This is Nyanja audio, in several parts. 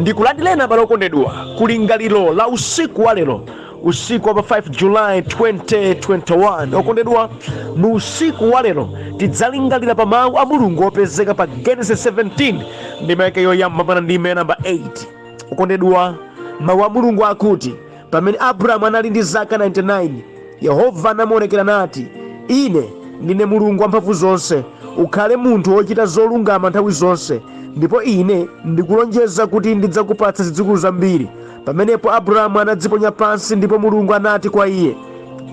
Ndikulandireni abale okondedwa kulingaliro la usiku wa lero, usiku wa pa 5 July 2021. Okondedwa, mu usiku wa lero tidzalingalira pa mawu a Mulungu opezeka pa Genesis 17, ndime yake yoyamba mpaka ndime namba 8. Okondedwa, mawu a Mulungu akuti, pamene Abrahamu anali ndi zaka 99, Yehova anamuonekera nati, "Ine ndine Mulungu wamphamvu zonse, ukhale munthu wochita zolungama nthawi zonse, ndipo ine ndikulonjeza kuti ndidzakupatsa zidzukulu zambiri." Pamenepo Abrahamu anadziponya pansi, ndipo Mulungu anati kwa iye,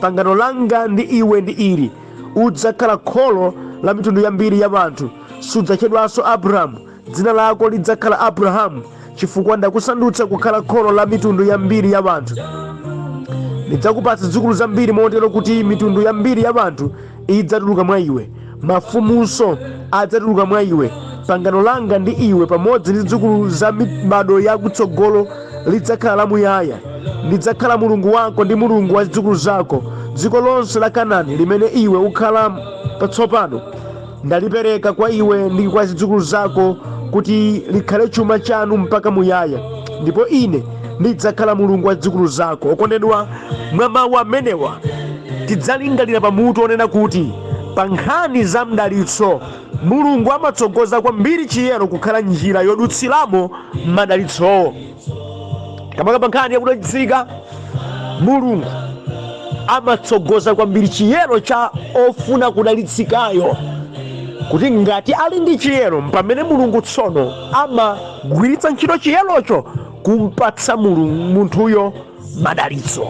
"Pangano langa ndi iwe ndi ili: udzakhala kholo la mitundu yambiri ya anthu. Sudzatchedwanso Abramu, dzina lako lidzakhala Abrahamu, chifukwa ndakusandutsa kukhala kholo la mitundu yambiri ya anthu. Ndidzakupatsa zidzukulu zambiri motero kuti mitundu yambiri ya anthu idzatuluka mwa iwe, mafumunso adzatuluka mwa iwe. Pangano langa ndi iwe pamodzi ndi zidzukulu za mibado yakutsogolo lidzakhala lamuyaya. Ndidzakhala Mulungu wako ndi Mulungu wa zidzukulu zako. Dziko lonse la Kanani limene iwe ukhala patsopano ndalipereka kwa iwe ndi kwa zidzukulu zako kuti likhale chuma chanu mpaka muyaya, ndipo ine ndidzakhala Mulungu wa zidzukulu zako." Okondedwa, mwa mawu amenewa tidzalingalira pamutu onena kuti pa nkhani za mdalitso, Mulungu amatsogoza kwambiri chiyero kukhala njira yodutsiramo madalitsowo. Kamaka pa nkhani yakudalitsika, Mulungu amatsogoza kwambiri chiyero cha ofuna kudalitsikayo, kuti ngati ali ndi chiyero, pamene Mulungu tsono amagwiritsa ntchito chiyerocho kumpatsa munthuyo madalitso,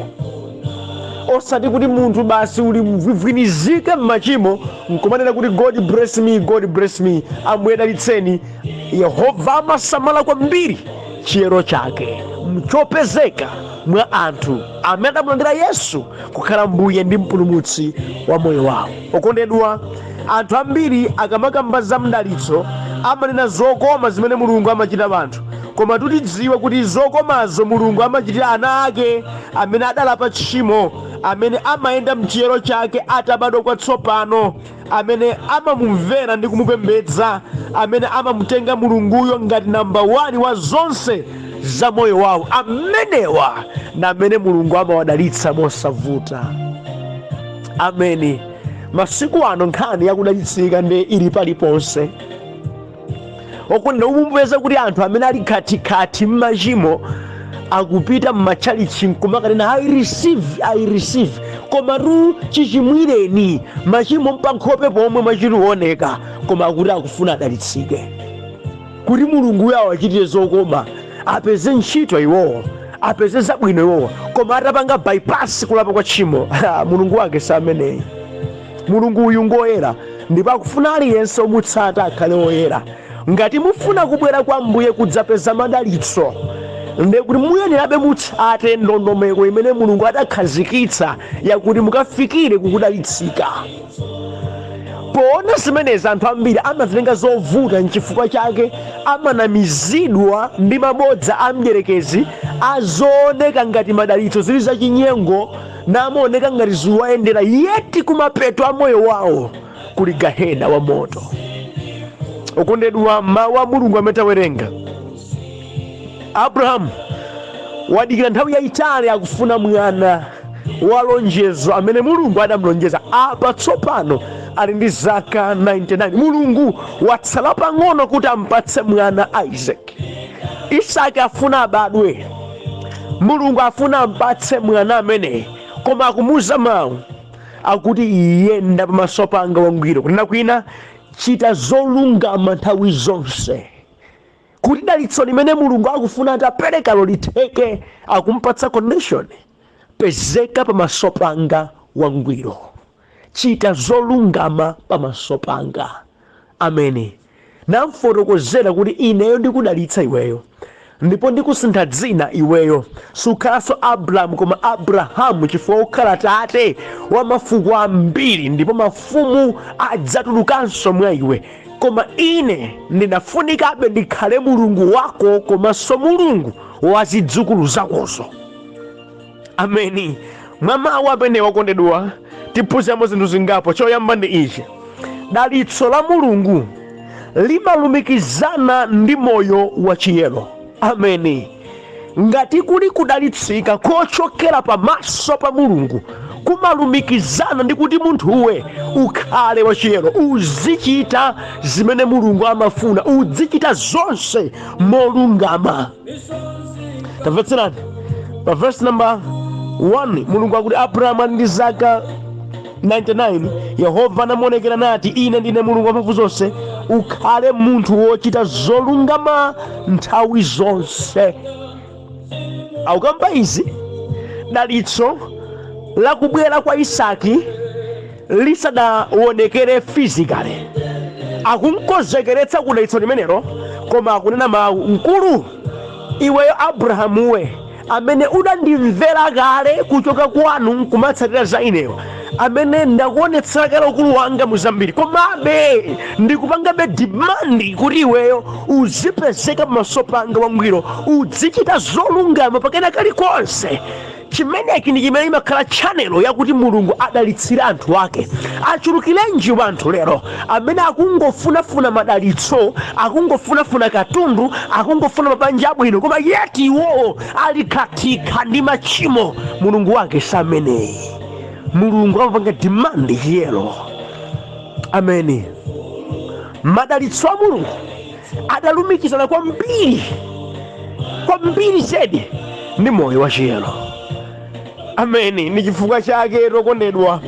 osati kuti munthu basi uli mvwivwinizike m'machimo nkumanena kuti, "God bless me, God bless me, Ambuye dalitseni." Yehova amasamala kwambiri chiyero chake chopezeka mwa anthu amene adamulandira Yesu kukhala Mbuye ndi Mpulumutsi wa moyo wawo. Okondedwa, anthu ambiri akamakamba za mdalitso amanena zokoma zimene Mulungu amachita anthu, koma tutidziwe kuti zokomazo Mulungu amachitira ana ake amene adalapa tchimo, amene amayenda mchiyero chake atabadwa kwatsopano, amene amamumvera ndi kumupembedza, amene amamutenga Mulunguyo ngati namba 1 wa zonse za moyo wawo. Amenewa na amene Mulungu amawadalitsa mosavuta. Ameni. Masiku ano nkhani yakudalitsika ndi ili paliponse. Okondedwa, umupeza kuti anthu amene ali khatikhathi m'machimo akupita m'matchalichi nkumakanena, "I receive, I receive," koma tu chichimwireni machimo mpankhope pomwe machituoneka, koma akuti akufuna adalitsike kuti Mulunguyo awachitire zokoma, apeze ntchito iwowo, apeze zabwino iwowo, koma atapanga bypass kulapa kwa tchimo. Mulungu wake si ameneyi. Mulungu uyu ngoyera, ndipo akufuna aliyense omutsata akhale oyera. Ngati mufuna kubwera kwa Mbuye kudzapeza madalitso, ndekuti muyenerabe mutsate ndondomeko imene Mulungu adakhazikitsa yakuti mukafikire kukudalitsika. Poona zimenezi, anthu ambiri amazitenga zovuta, nchifukwa chake amanamizidwa ndi mabodza a mdierekezi azooneka ngati madalitso zili zachinyengo, namaoneka ngati ziwayendera, yeti kumapeto a moyo wawo kuli gahena wa moto. Okondedwa, mawu a Mulungu amene tawerenga, Abrahamu wadikira nthawi yayitali, akufuna mwana wa lonjezo amene Mulungu adamulonjeza. Apa tsopano ali ndi zaka 99. Mulungu watsala pang'ono kuti ampatse mwana Isaac. Isake afuna abadwe, Mulungu afuna ampatse mwana ameneyi, koma akumuuza mawu akuti, "Yenda pamaso panga wangwiro." Kunena kwina, chita zolungama nthawi zonse kuti dalitso limene Mulungu akufuna ataperekalo litheke. Akumpatsa condition: pezeka pamaso panga wangwiro, chita zolungama pamaso panga. Amene namfotokozera kuti, "Ineyo ndikudalitsa iweyo, ndipo ndikusintha dzina iweyo. Sukhalanso Abrahamu koma Abrahamu, chifukwa ukhala tate wa mafuko ambiri, ndipo mafumu adzatulukanso mwa iwe. Koma ine ndinafunikabe ndikhale Mulungu wako komanso Mulungu wa zidzukulu zakozo." Ameni. Mwa mawu amenewa, okondedwa, tiphunziramo zinthu zingapo. Choyamba ndi ichi: dalitso la Mulungu limalumikizana ndi moyo wachiyero. Ameni. Ngati kuli kudalitsika kochokera pamaso pa Mulungu, kumalumikizana ndi kuti munthuwe ukhale wachiyero, uzichita zimene Mulungu amafuna, uzichita zonse molungama. Tamvetserani pa verse number 1. Mulungu akuti Abrahamu ali ndi zaka 99, Yehova anamuonekera nati, "Ine ndine Mulungu wamphamvu zonse, ukhale munthu wochita zolungama nthawi zonse." Akukamba izi dalitso lakubwera kwa Isaki lisadaonekere physically. Akumkonzekeretsa ku dalitso limenelo, koma akunena mawu, "Mkulu iweyo Abrahamuwe, amene udandimvera kale kuchoka kwanu nkumatsatira za ineyo, amene ndakuonetsera kale ukulu wanga mu zambiri, komabe ndikupangabe demand kuti iweyo uzipezeka pamaso panga wangwiro, uzichita zolungama pakena kalikonse." Chimenechi ndi chimene imakhala channel yakuti Mulungu adalitsire anthu ake. Achulukirenji wanthu lero amene akungofunafuna madalitso, akungofunafuna katundu, akungofuna mabanja abwino, koma yet iwowo ali katika ndi machimo. Mulungu wake sameneyi. Mulungu amapanga demand chiyero. Ameni. Madalitso a Mulungu adalumikizana kwambiri kwambiri zedi ndi moyo wa chiyero. Ameni. Ndi chifukwa chake, tokondedwa,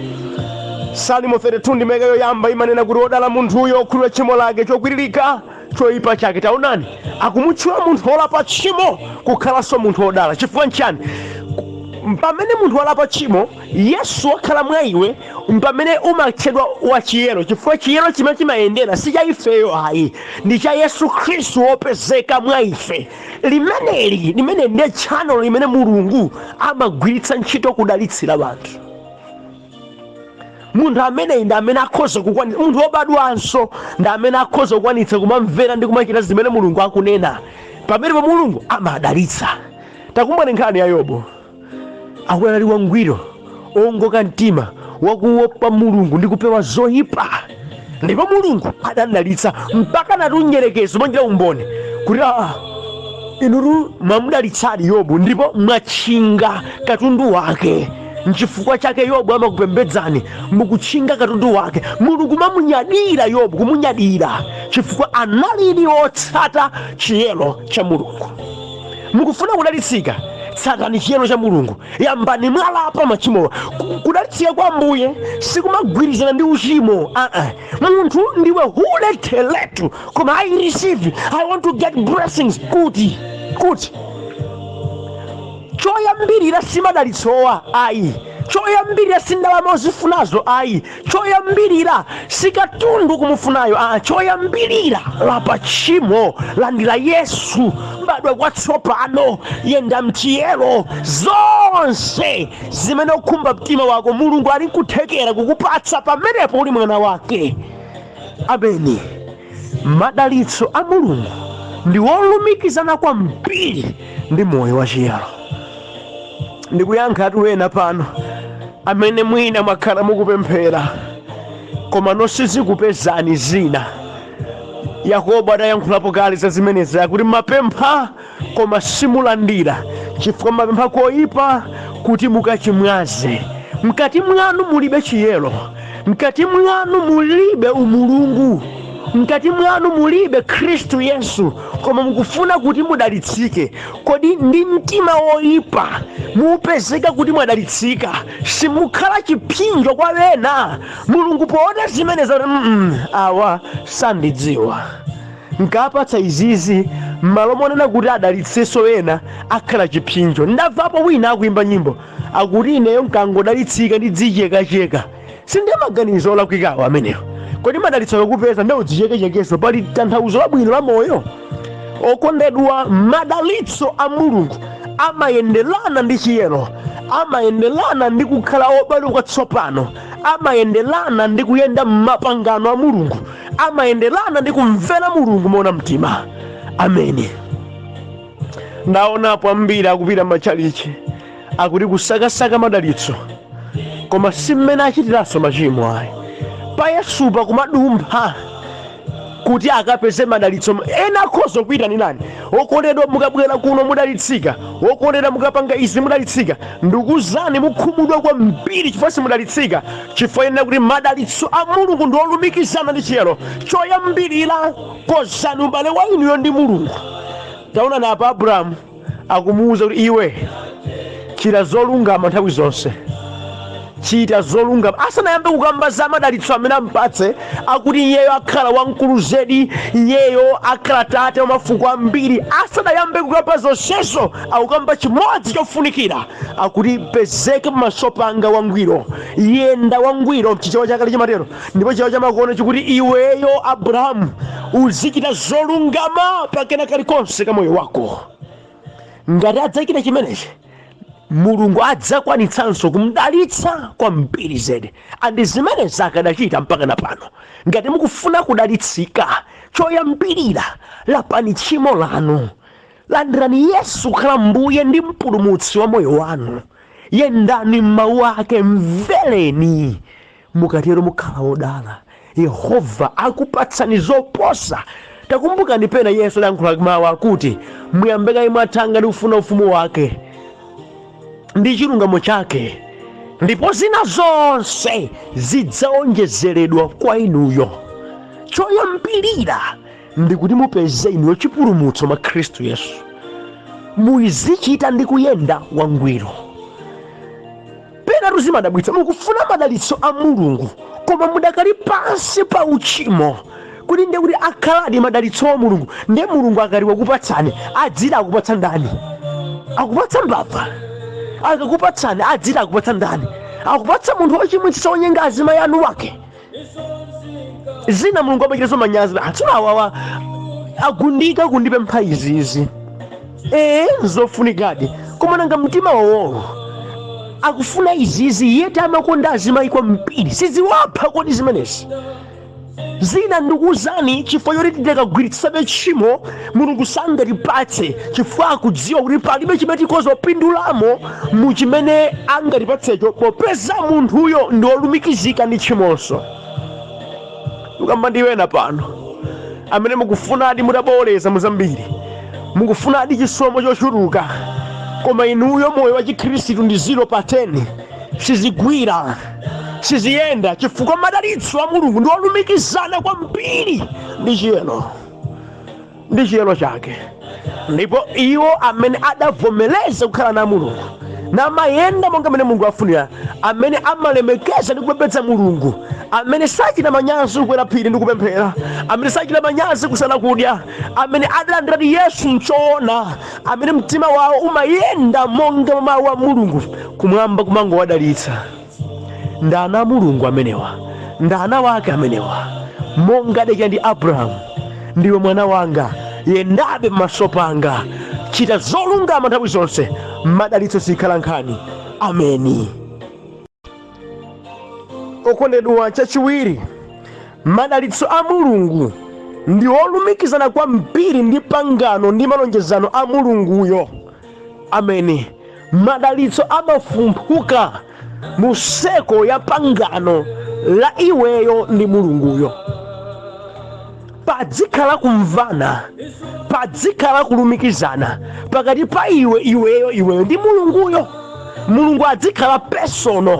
Salimo 32 ndi ndime yoyamba imanena kuti, "Odala munthuyo okhululukidwa tchimo lake, chokwiririka choyipa chake." Taonani, akumutchula munthu wolapa tchimo kukhalanso munthu wodala. Chifukwa nchani? Pamene munthu walapa tchimo, Yesu wakhala mwa iwe, pamene umatchedwa wachiyero, chifukwa chiyero chimene chimayendera si cha ifeyo ayi, ndi cha Yesu Khristu wopezeka mwa ife. Limeneli, limene ndiye channel limene Mulungu amagwiritsa ntchito kudalitsira anthu. Munthu ameneyi ndi amene akhoza kukwanitsa, munthu wobadwanso ndi amene akhoza kukwanitsa kumamvera ndi kumachita zimene Mulungu akunena. Pamenepo Mulungu amadalitsa. Takumbani nkhani ya Yobu. Akuti anali wangwiro, owongoka mtima, wakuopa Mulungu ndi kupewa zoyipa, ndipo Mulungu adadalitsa mpaka nati unyerekezo mwanjira umboni kuti, "Aa, inutu mwamudalitsadi Yobu ndipo mwatchinga katundu wake. Nchifukwa chake Yobu amakupembedzani, mukutchinga katundu wake." Mulungu mamunyadira Yobu, kumunyadira chifukwa analidi wotsata chiyero cha Mulungu. Mukufuna kudalitsika? Tsatani chiyero cha Mulungu. Yambani mwalapa machimowa. Kudalitsika kwa Ambuye sikumagwirizana ndi uchimo. Aa, munthu ndiwe hule teletu, koma "I receive, I want to get blessings." Kuti choyambirira si madalitsowa ayi, choyambirira si ndalama ozifunazo ayi, choyambirira si katundu kumufunayo aa. Choyambirira, lapa tchimo, landira Yesu, badwa kwatsopano, yenda mchiyero. Zonse zimene ukhumba mtima wako, Mulungu ali nkuthekera kukupatsa pamenepo uli mwana wake. Ameni. Madalitso a Mulungu ndi wolumikizana kwambiri ndi moyo wachiyero. Ndikuyankha atu ena pano amene mwina mwakhala mukupemphera koma nosizikupezani zina. Yakobo adayankhulapo kale za zimenezi, akuti, "Mapempha koma simulandira, chifukwa mapempha koyipa kuti mukachimwaze." Mkati mwanu mulibe chiyero, mkati mwanu mulibe umulungu, mkati mwanu mulibe Khristu Yesu, koma mukufuna kuti mudalitsike. Kodi ndi mtima woyipa mupezeka kuti mwadalitsika? Simukhala chipsinjo kwa ena? Mulungu poona zimenezi kuti, awa sandidziwa, nkapatsa izizi, m'malo monena kuti adalitsenso ena, akhala chipsinjo." Ndamvapo wina akuimba nyimbo akuti, "Ineyo nkangodalitsika ndidzichekacheka." Sindiye maganizo olakwikawo amenewo. Kodi madalitso akupeza ndi udzichekechekeso? Pali tanthauzo labwino la moyo? Okondedwa, madalitso a Mulungu amayenderana ndi chiyero, amayenderana ndi kukhala obadwa kwatsopano, amayenderana ndi kuyenda m'mapangano a Mulungu, amayenderana ndi kumvera Mulungu moona mtima. Ameni. Ndaonapo ambiri akupita matchalichi akuti kusakasaka madalitso, koma si mmene achitiranso machimo ayi. Pa Yesupa kumadumpha kuti akapeze madalitso. Ena akhoza kuyitanirani, Okondedwa, mukabwera kuno mudalitsika. Okondedwa, mukapanga izi mudalitsika. Ndikuuzani, mukhumudwa kwambiri chifukwa simudalitsika, chifukwa yenera kuti madalitso a Mulungu ndi olumikizana ndi chiyero. Choyambirira, konzani ubale wa inuyo ndi Mulungu. Taonani apa, Abrahamu akumuwuza kuti, "Iwe chita zolungama nthawi zonse, chita zolungama." Asanayambe kukamba za madalitso amene ampatse, akuti iyeyo akhala wamkulu zedi, iyeyo akhala tate wa mafuko ambiri, asanayambe kukamba zonsezo, akukamba chimodzi chofunikira. Akuti, "Pezeke pamaso panga wangwiro, yenda wangwiro." Chichewa chakale chimatero, ndipo chichewa chamakono chikuti, "Iweyo Abrahamu, uzichita zolungama pakena kalikonse ka moyo wako." Ngati adzachita chimenechi, Mulungu adzakwanitsanso kumdalitsa kwambiri zedi. And zimene zakadachita mpaka na pano. Ngati mukufuna kudalitsika, choyambirira lapani tchimo lanu, landirani Yesu kukhala Mbuye ndi Mpulumutsi wa moyo wanu, yendani m'mawu ake, mvereni. Mukatero mukhala wodala, Yehova akupatsani zoposa. Takumbukani pena Yesu adayankhula mawu akuti, "Muyambe kaye mwathanga ndi kufuna ufumu wake ndi chilungamo chake, ndipo zina zonse zidzaonjezeredwa kwa inuyo." Choyambirira ndikuti mupeze inuyo chipulumutso mwa Khristu Yesu, muzichita ndi kuyenda wangwiro. Pena tuzimadabwitsa, mukufuna madalitso a Mulungu koma mudakali pansi pa uchimo. Kuti ndiye kuti akhaladi madalitso a Mulungu? Ndiye Mulungu akati wakupatsani, adzira akupatsa ndani? Akupatsa mbava? Akakupatsani, adzira akupatsa ndani? Akupatsa munthu wochimwitsitsa, wonyenga azimayi anu wake. Zina Mulungu amachita manyazi. Atsono awawa agundika kundipempha izizi, ee, nzofunikadi, koma nanga mtima wawowo akufuna izizi? Iye amakonda azimayi kwambiri, siziwapha kodi zimenezi? Zina ndikuwuzani, chifukwa choti tikagwiritsabe tchimo, Mulungu sangatipatse, chifukwa akudziwa kuti palibe chimene tikhoza kupindulamo mu chimene angatipatsecho, popeza munthuyo ndi wolumikizika ndi tchimonso. Ukamba ndiwena pano amene mukufunadi mutaboleza muzambiri, mukufunadi chisomo chochuluka, koma inuyo moyo wa Chikhristu ndi 0 pa 10. Sizigwira, siziyenda, chifukwa madalitso a Mulungu ndi olumikizana kwambiri ndi chiyero, ndi chiyero chake. Ndipo iwo amene adavomereza kukhala na Mulungu, namayenda monga mmene Mulungu afunira, amene amalemekeza ndi kupembedza Mulungu, amene sachita manyazi kukwera phiri ndi kupemphera, amene sachita manyazi kusala kudya, amene adalandiradi Yesu mchoona, amene mtima wawo umayenda monga mawu a Mulungu, kumwamba kumangowadalitsa. Ndi ana a Mulungu amenewa, ndi ana wake amenewa. Monga adachita ndi Abrahamu, "Ndiwe mwana wanga, yendabe pamaso panga, chita zolungama nthawi zonse," madalitso sikhala nkhani. Ameni. Okondedwa, chachiwiri, madalitso a Mulungu ndi olumikizana kwambiri ndi pangano ndi malonjezano a Mulunguyo. Ameni. Madalitso amafumphuka mu circle ya pangano la iweyo ndi Mulunguyo. Padzikhala kumvana, padzikhala kulumikizana pakati pa iwe, iweyo, iweyo ndi Mulunguyo. Mulungu adzikhala personal.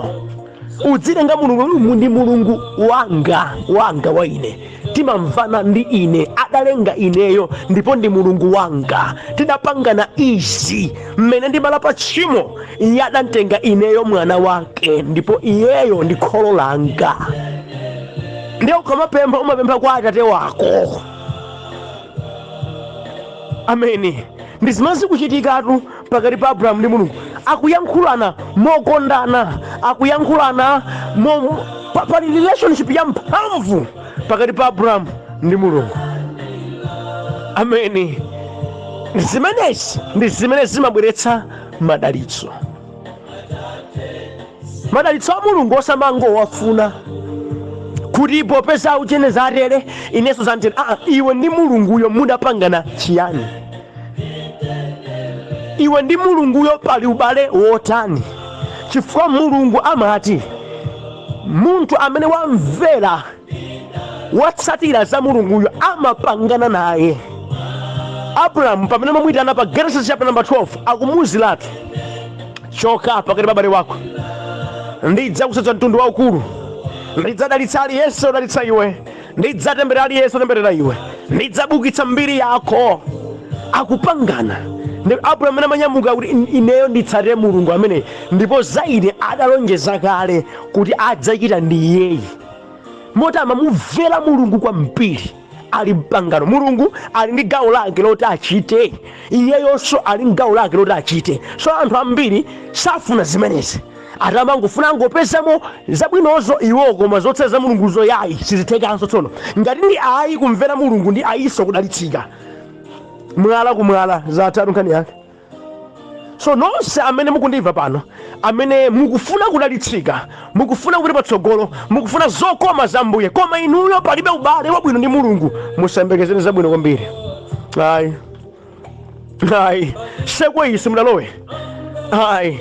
Udzitenga Mulungu, ndi Mulungu wanga, wanga wa ine, timamvana ndi ine, adalenga ineyo ndipo ndi Mulungu wanga, tidapangana izi. Mmene ndimalapa tchimo, iye adantenga ineyo mwana wake, ndipo iyeyo ndi kholo langa. Ndiye ukamapempha, umapempha kwa atate wako. Ameni. Ndi zimene zikuchitikatu pakati pa Abrahamu ndi Mulungu. Akuyankhulana mokondana, akuyankhulana pali relationship ya mphamvu pakati pa Abrahamu ndi Mulungu. Ameni. Zimenezi ndi zimene zimabweretsa madalitso. Madalitso a Mulungu osamangowafuna kuti popeza auchene zatere, inenso zantere. Aa, iwe ndi Mulunguyo mudapangana chiyani? Iwe ndi Mulunguyo pali ubale wotani? Chifukwa Mulungu amati munthu amene wamvera, watsatira za Mulunguyo, amapangana naye. Abrahamu pamene amamuyitana pa Genesis chapter number 12, akumuwuziratu, "Choka pakati pa abale wako, ndidzakusandutsa mtundu waukulu, ndidzadalitsa aliyense odalitsa iwe, ndidzatemberera aliyense otemberera iwe, ndidzabukitsa mbiri yako." Akupangana ndi Abrahamu amene amanyamuka kuti ineyo nditsatire Mulungu amene ndipo za ine adalonjeza kale kuti adzachita ndi iyeyi. Moti amamumvera Mulungu kwambiri, ali mpangano. Mulungu ali ndi gawo lake loti achite, iyeyonso ali ndi gawo lake loti achite. So anthu ambiri safuna zimenezi, atamangofuna angopezamo zabwinozo iwo, koma zotsala za Mulunguzo yayi, sizithekanso. Tsono ngati ndi ayi kumvera Mulungu, ndi ayinso kudalitsika, mwala kumwala, zatatu nkhani yake. So nonse amene mukundimva pano, amene mukufuna kudalitsika, mukufuna kupita patsogolo, mukufuna zokoma za Mbuye, koma inuyo palibe ubale wabwino ndi Mulungu, musayembekezere zabwino kwambiri. Ayi, ayi, sekwe iyi simudalowe, ayi.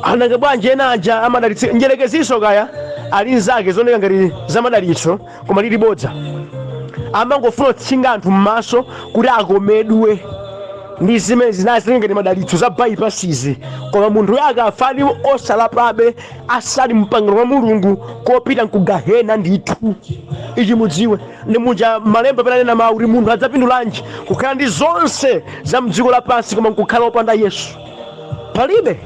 Ananga bwanji ena aja amadalitsika? Njelekezinso kaya ali nzake zooneka ngati zamadalitso, koma lili bodza. Amangofuna kutchinga anthu m'maso kuti akomedwe ndi zimene zinazinga ngati madalitso za bypasses, koma munthu akafa ali osalapabe, asali mpangano wa Mulungu, kopita nkugahena ndithu. Ichi mudziwe, ndi muja malemba pena anena mawu kuti munthu adzapindulanji kukhala ndi zonse za mdziko lapansi koma nkukhala wopanda Yesu? Palibe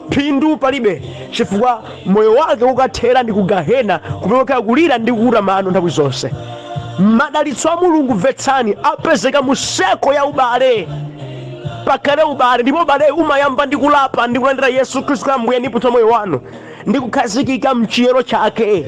phindu, palibe, chifukwa moyo wake ukathera ndi kugahena, kumene kukhala kulira ndi kukuta mano nthawi zonse. Madalitso a Mulungu, mvetsani, apezeka mu circle ya ubale. Pakhale ubale, ndipo ubale umayamba ndi kulapa ndi kulandira Yesu Khristu kukhala Mbuye ndi Mpulumutsi wa moyo wanu, ndi kukhazikika mchiyero chake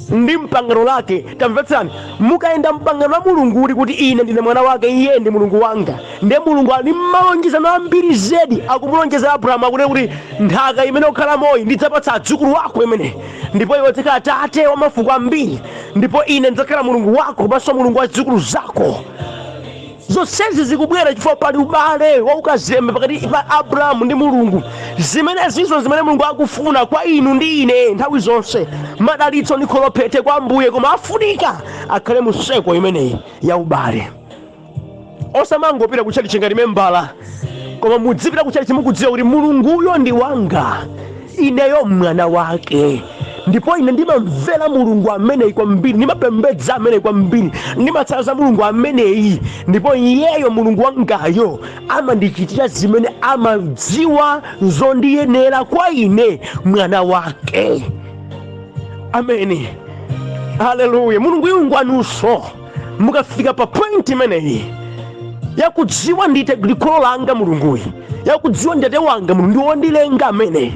ndi mpangano lake. Tamvetsani, mukayenda mpangano la Mulungu uli kuti ine ndine mwana wake, iye ndi Mulungu wanga, ndiye Mulungu ali malonjezano ambiri zedi. Akumulonjeza Abrahamu, akunena kuti nthaka imene ukhala moyi ndidzapatsa adzukulu ako imene, ndipo iwe udzakhala tate wa mafuko ambiri, ndipo ine ndidzakhala Mulungu wako komanso Mulungu wa zidzukulu zako. Zonsezi zikubwera chifukwa pali ubale waukazembe pakati pa Abrahamu ndi Mulungu. Zimene zizo zimene Mulungu akufuna kwa inu ndi ine nthawi zonse. Madalitso ndi kholophete kwa Ambuye, koma afunika akhale mu circle imeneyi ya ubale. Osamangopita kutchalichi ngati membala, koma mudzipita kutchalichi mukudziwa kuti Mulunguyo ndi wanga, ineyo mwana wake, ndipo ine ndimamvera Mulungu ameneyi kwambiri, ndimapembedza ameneyi kwambiri, ndimatsala za Mulungu ameneyi, ndipo iyeyo Mulungu wangayo amandichitira zimene amadziwa zondiyenera kwa ine mwana wake. Ameni, haleluya. Mulungu iwu ngwanunso. Mukafika pa point imeneyi yakudziwa ndite likholo langa Mulunguyi, yakudziwa ndate wanga Mulungu ndi wondilenga ameneyi,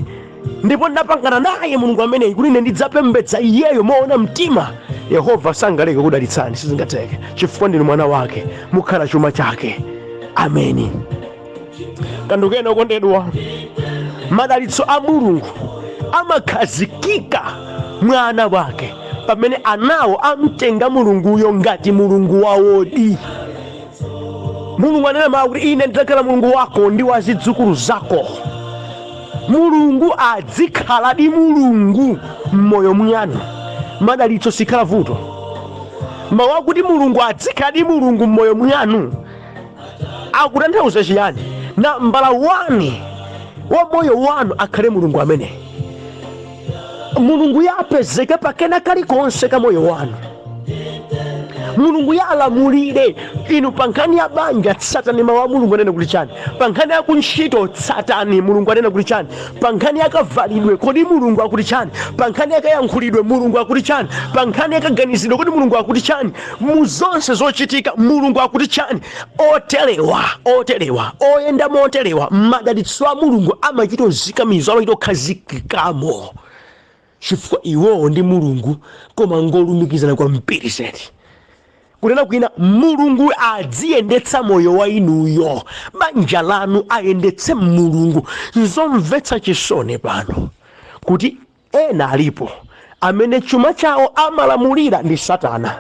ndipo ndapangana naye Mulungu ameneyi kuti ine ndidzapembedza iyeyo moona mtima, Yehova sangaleke kudalitsani, sizingatheke, chifukwa ndinu mwana wake, mukhala chuma chake. Ameni. Kandukena okondedwa, madalitso a Mulungu amakhazikika mwa ana wake pamene anawo amtenga Mulunguyo ngati Mulungu wawodi. Mulungu anena mawu kuti ine ndidzakhala Mulungu wako ndi wa zidzukulu zako. Mulungu adzikhaladi Mulungu m'moyo mwanu, madalitso sikhala vuto. Mawu akuti Mulungu adzikhaladi Mulungu m'moyo mwanu akutanthauza chiyani? Nambala 1 wa moyo wanu akhale Mulungu amene Mulungu yapezeke pakena kalikonse ka moyo wanu. Mulungu yalamulire inu. Pa nkhani ya banja, tsatani mawu a Mulungu anene kuti chani. Pa nkhani ya kuntchito, tsatani Mulungu anene kuti chani. Pa nkhani ya kavalidwe, kodi Mulungu akuti chani? Pa nkhani ya kayankhulidwe, Mulungu akuti chani? Pa nkhani ya kaganizidwe, kodi Mulungu akuti chani? Mu zonse zochitika, Mulungu akuti chani? Otelewa, otelewa, oyenda motelewa, madalitso a Mulungu amachita ozikamizo, amachita okhazikikamo, chifukwa iwowo ndi Mulungu koma ngolumikizana kwambiri zedi. Kunena kwina, Mulungu adziyendetsa moyo wa inuyo, banja lanu ayendetse Mulungu. Nzomvetsa chisoni pano kuti ena alipo amene chuma chawo amalamulira ndi Satana,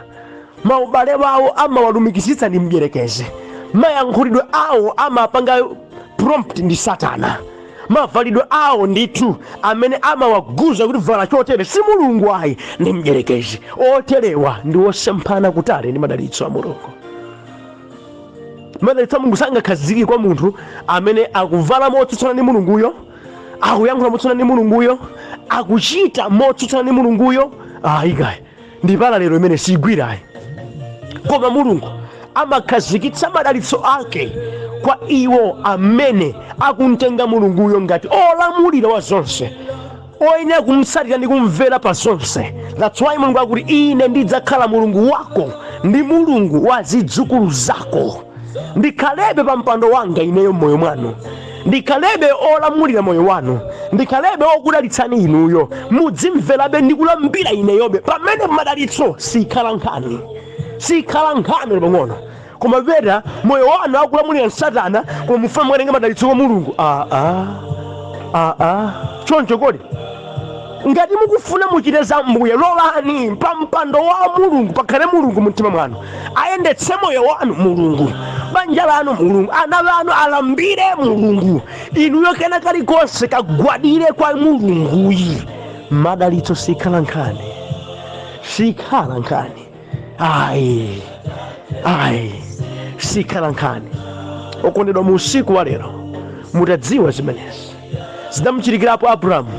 maubale wawo amawalumikizitsa ndi mdierekezi, mayankhulidwe awo amapanga prompt ndi Satana, mavalidwe awo ndithu amene amawaguza kuti vala chotere si Mulungu ayi, ndi mdierekezi. Oterewa ndi osemphana kutali ndi madalitso a Mulungu. Madalitso a Mulungu sangakhazikike kwa munthu amene akuvala motsutsana ndi Mulunguyo, akuyankhula motsutsana ndi Mulunguyo, akuchita motsutsana ndi Mulunguyo. Ayi kaya, ndi parallel imene sigwirayi. Koma Mulungu amakhazikitsa madalitso ake kwa iwo amene akumtenga Mulunguyo ngati olamulira wa zonse, oyenera kumtsatira ndi kumvera pa zonse. That's why Mulungu akuti, "Ine ndidzakhala Mulungu wako ndi Mulungu wa zidzukulu zako." Ndikhalebe pa mpando wanga ineyo mmoyo mwanu, ndikhalebe olamulira moyo wanu, ndikhalebe okudalitsani inuyo, mudzimverabe ndi kulambira ineyobe. Pamene madalitso sikhala nkhani, sikhala nkhani pang'ono. Koma peta moyo wanu akulamulira Satana, koma mufuna mukatenga madalitso kwa Mulungu? Aa, aa, choncho kodi? Ngati mukufuna muchite za Mbuye, lolani pa mpando wa Mulungu pakhale Mulungu mumtima mwanu, ayendetse moyo wanu Mulungu, banja lanu Mulungu, ana anu alambire Mulungu, inuyo kena kalikonse kagwadire kwa Mulunguyi. Madalitso sikhala nkhani, sikhala nkhani, ayi, ayi, sikhala nkhani. Okondedwa, mu usiku wa lero mutadziwa zimenezi, zidamuchitikirapo Abrahamu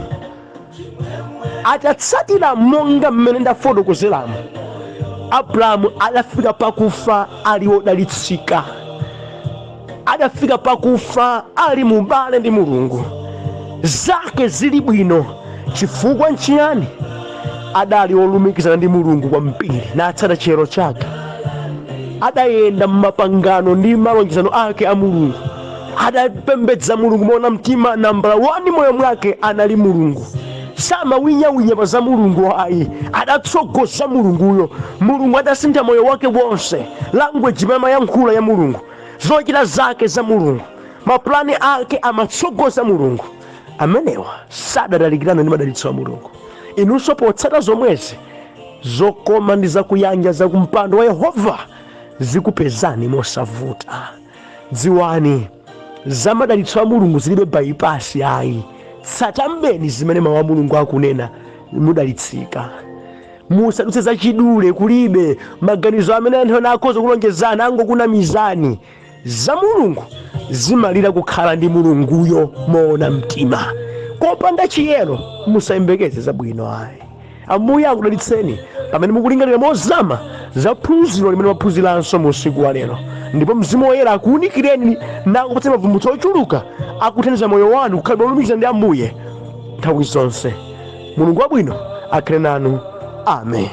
atatsatira monga mmene ndafotokozeramo. Abrahamu adafika pakufa ali wodalitsika, adafika pakufa ali mubale ndi Mulungu, zake zili bwino. Chifukwa nchiyani? Adali olumikizana ndi Mulungu kwambiri, natsata chiyero chake, adayenda mmapangano ndi malonjezano ake a Mulungu, adapembedza Mulungu moona mtima. Nambala 1 moyo mwake anali Mulungu, samawinyawinya pa za Mulungu ayi, adatsogoza Mulunguyo. Mulungu adasintha moyo wake wonse, language imene amayankhula ya Mulungu, zochita zake za Mulungu, mapulani ake amatsogoza Mulungu. Amenewa sadatalikirana ndi madalitso a Mulungu. Inunso potsata zomwezi, zokoma ndi zakuyanja zakumpando wa Yehova zikupezani mosavuta. Dziwani, za madalitso a Mulungu zilibe bypass ayi. Tsatambeni zimene mawu a Mulungu akunena, mudalitsika. Musadutse zachidule, kulibe maganizo amene anthu ena akhoza kulonjezana, angokunamizani. Za Mulungu zimalira kukhala ndi Mulunguyo moona mtima, kopanda chiyero musayembekeze zabwino ayi. Ambuye akudalitseni pamene mukulingalira mozama za phunziro limene mwaphunziranso mu usiku wa lero, ndipo Mzimu Woyera akuwunikireni nakupatseni mavumbulutso ochuluka akuthandiza moyo wanu kukhala olumikizana ndi Ambuye nthawi zonse. Mulungu wabwino akhale nanu. Amen.